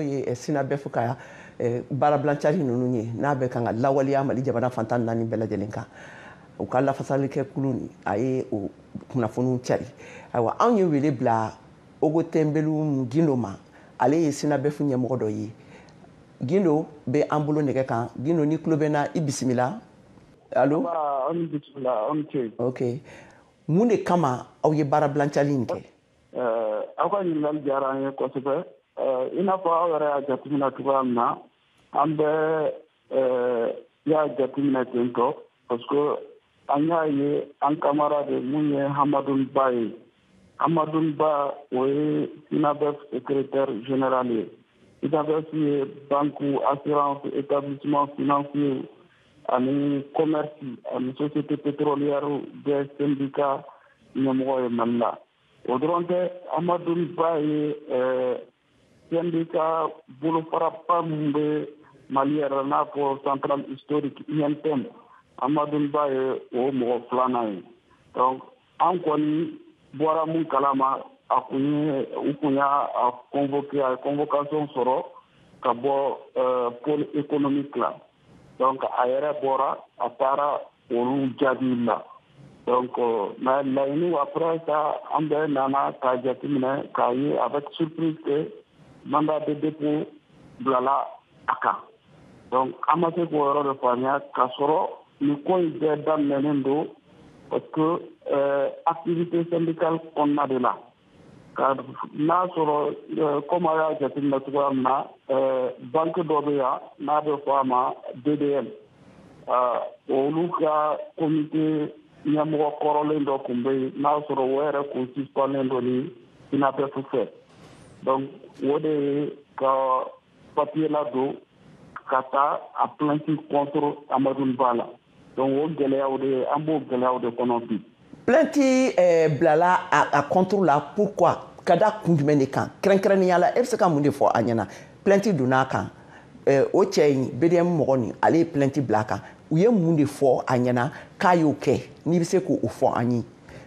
N'o ye SYNABEF ka baarabilancari ninnu ye, n'a bɛ kan ka lawaleya Mali jamana fantan naani bɛɛ lajɛlen kan, u ka lafasalikɛ kulu nin, a ye o kunnafoniw cari. Ayiwa, anw ye wele bila Ogo Tɛnbelu Gindo ma. Ale ye SYNABEF ɲɛmɔgɔ dɔ ye. Gindo bɛ an bolo nɛgɛ kan. Gindo, ni tulo bɛ n na, i bisimila. Allo? Ok, mun de kama aw ye baarabilancali in kɛ? Aw ka ɲininkali diyara an ye kosɛbɛ. I n'a fɔ aw yɛrɛ y'a jateminɛ cogoya min na, an bɛɛ y'a jateminɛ ten tɔ, parce que an y'a ye an camarade mun ye Hamadun Ba ye. Hamadun Ba, o ye SYNABEF secrétaire général ye. SYNABEF ye banque, assurance, établissement financier ani commerce ani société pétrolière bɛɛ syndicat ɲɛmɔgɔ ye Mali la. O dɔrɔn tɛ, Hamadun Ba ye syndicat bolofaraba min bɛ Mali yɛrɛ, n'a fɔ centrale historique UNTM, Hamadun Ba ye o mɔgɔ filanan ye. Donc an kɔni bɔra mun kalama, a kun ye u kun y'a convoqué, a ye convocation sɔrɔ ka bɔ pôle économique la. Donc a yɛrɛ bɔra, a taara olu jaabi la. Donc mais laɲiniw, après ça, an bɛɛ nana k'a jateminɛ k'a ye avec surprise que mandat de dépôt bilala a kan. Donc an ma se k'o yɔrɔ de faamuya, k'a sɔrɔ nin ko in bɛɛ daminɛnen don parce que activité syndicale kɔnɔna de la. Ka n'a sɔrɔ, comme a y'a jateminɛ cogoya min na, banque dɔ bɛ yan n'a bɛ fɔ a ma BDM, olu ka comité ɲɛmɔgɔ kɔrɔlen dɔ tun bɛ yen, n'a sɔrɔ o yɛrɛ kun suspendlen don ni SYNABEF fɛ. Donc o de ye ka papier ladon ka taa a plainte contre Amadou Ba la. Donc o gɛlɛyaw de, an b'o gɛlɛyaw de kɔnɔ bi. Plainte bilala a contre la, pourquoi? Ka da kun jumɛn de kan kɛrɛnkɛrɛnnenya la? E bɛ se ka mun de fɔ a ɲɛna? Plainte donna a kan, o cɛ in, BDM mɔgɔ nin, ale ye plainte bila a kan. U ye mun de fɔ a ɲɛna k'a y'o kɛ? N'i bɛ se k'o fɔ an ye,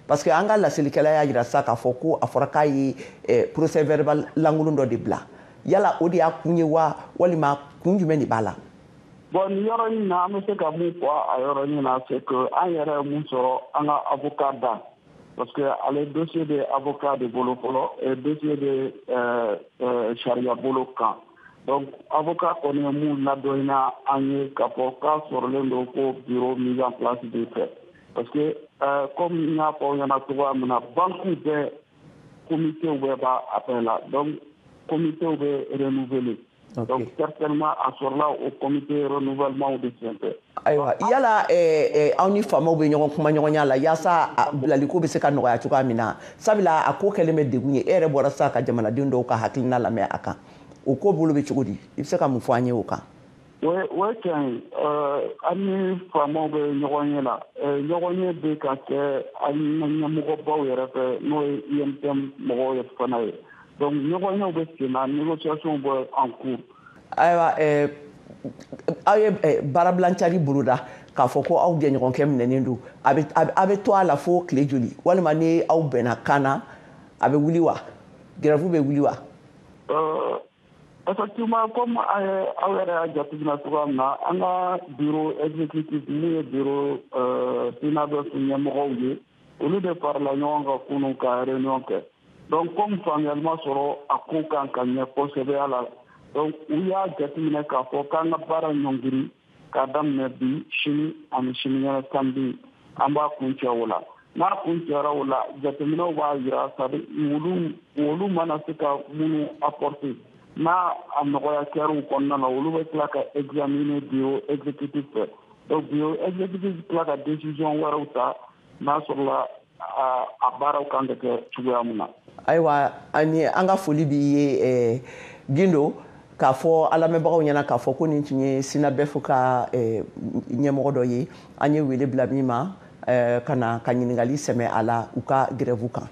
parce que an ka laselikɛla y'a jira sisan k'a fɔ ko a fɔra k'a ye procès verbal lankolon dɔ de bila. Yala o de y'a kun ye wa, walima kun jumɛn de b'a la? Bon, nin yɔrɔ in na, an bɛ se ka mun fɔ a yɔrɔ in na, c'est que an yɛrɛ ye mun sɔrɔ an ka avocat da, parce que ale dossier bɛ avocat de bolo fɔlɔ, dossier bɛ sariya bolo kan. Donc avocat kɔni ye mun ladɔnniya an ye k'a fɔ k'a sɔrɔlen don ko bureau mise en place de fɛ, parce que comme n y'a fɔ aw ɲɛna cogoya min na, banque bɛɛ comité bɛɛ b'a appel la. Donc comité bɛ renouveler. Donc certainement a sɔrɔla o comité renouvellement de senfɛ. Ayiwa, yala aw ni faamaw bɛ ɲɔgɔn kuma ɲɔgɔnya la yaasa bilaliko bɛ se ka nɔgɔya cogoya min na? Sabula a ko kɛlen bɛ degun ye. E yɛrɛ bɔra sisan ka jamanaden dɔw ka hakilina lamɛn a kan. O ko bolo bɛ cogo di? I bɛ se ka mun fɔ an ye o kan? O ye tiɲɛ ye, an ni faamaw bɛ ɲɔgɔn ye la. Ɲɔgɔn ye bɛ ka kɛ an ɲɛmɔgɔbaw yɛrɛ fɛ, n'o ye UNTM mɔgɔw ye fana ye. Donc ɲɔgɔnyew bɛ sen na, négociation bɛ en cours. Ayiwa, aw ye baarabilancari boloda k'a fɔ ko aw jɛɲɔgɔnkɛ minɛnen don. A bɛ to a la fo tile joli, walima ni aw bɛnna kan na, a bɛ wuli wa? Grève bɛ wuli wa? Effectivement, comme aw yɛrɛ y'a jateminɛ cogoya min na, an ka bureau exécutif, mun ye bureau SYNABEF ɲɛmɔgɔw ye, olu de farala ɲɔgɔn kan kunun ka réunion kɛ. Donc comme faamuyali ma sɔrɔ a ko kan ka ɲɛ kosɛbɛ a la, donc u y'a jateminɛ k'a fɔ k'an ka baara ɲɔngiri k'a daminɛ bi, sini ani sinikɛnɛ samedi. An b'a kuncɛ o la. N'a kuncɛra o la, jateminɛw b'a jira, c'est à dire olu mana se ka minnu apporter, n'a a nɔgɔya kɛra u kɔnɔna na, olu bɛ tila ka examiner bureau exécutif fɛ. Donc bureau exécutif bɛ tila ka décision wɛrɛw ta, n'a sɔrɔla a baaraw kan ka kɛ cogoya min na. Ayiwa, ani an ka foli b'i ye, Gindo. K'a fɔ an lamɛnbagaw ɲɛna k'a fɔ ko nin tun ye SYNABEF ka ɲɛmɔgɔ dɔ ye, an ye wele bila min ma ka na ka ɲininkali sɛmɛ a la u ka grève kan.